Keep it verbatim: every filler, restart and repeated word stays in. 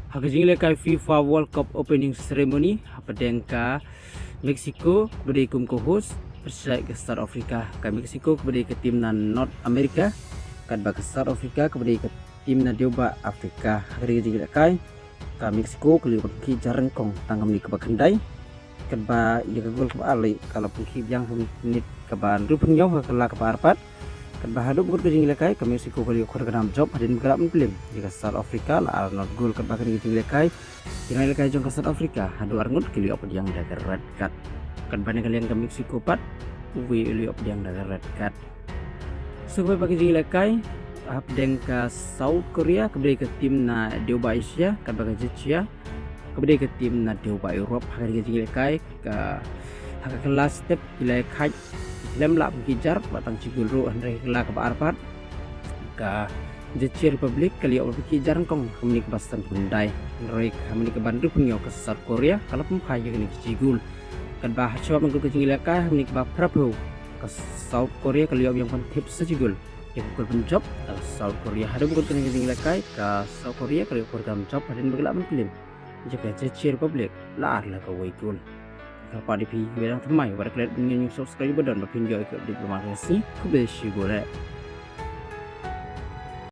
Ha ka jingïalehkai FIFA World Cup Opening Ceremony, hapdeng ka Mexico kaba dei kum ka host, pyrshah ka South Africa. Ka Mexico kaba dei ka team na North America, katba ka South Africa kaba dei ka team na dewbah Africa. Ha ka dei ka jingïalehkai, ka Mexico ka la ïoh ban pynkhiah jar nyngkong tang kumne kaba khyndai, katba ïa ka gol kaba ar ka la pynkhiah biang ha ka minit kaba hynriewphew hynñiew ha ka kylla kaba ar pat. Katba haduh ba kut ka jingïalehkai, ka Mexico ka la ïoh khur ka dam jop hadien ba ka la pynpyllim ïa ka South Africa la ar not gol. Katba kane ka jingïalehkai, ki nongïalehkai jong ka South Africa haduh ar ngut ki la ïoh pdiang da ka red card. Katba na ka liang ka Mexico pat, uwei u la ïoh pdiang da ka red card. Sa kawei pat ka jingïalehkai, hapdeng ka South Korea kaba dei ka team na dewbah Asia, katba ka Georgia kaba dei ka team na dewbah Europe. Ha kane ka jingïalehkai, ka ha ka kylla step ki la ïakhaid, khlem lah ban pynkhiah jar, ba tang shi gol ruh. Hynrei ha ka kylla kaba ar pat, ka Czech Republic ka la ïoh ban pynkhiah jar nyngkong ha ka minit kaba sanphew khyndai. Hynrei ha ka minit kaba hynriewphew hynñiew ka South Korea ka la pynphai ïa kane ka shi gol. Katba ha shuwa ban kut ka jingïalehkai, ha ka minit kaba phraphew ka South Korea ka la ïoh biang ban thep sa shi gol. Ïa ka gol ban jop ka South Korea. Haduh ba kut kane ka jingïalehkai, ka South Korea ka la ïoh khur ka dam jop hadien ba ka la pynpyllim ïa ka Czech Republic la ar la kawei gol. Kyrpad ïa phi kiba dang thymmai, wat klet ban subscribe ba don ba phin ïoh ïa ki update ba man ka sngi. Khublei shibun eh.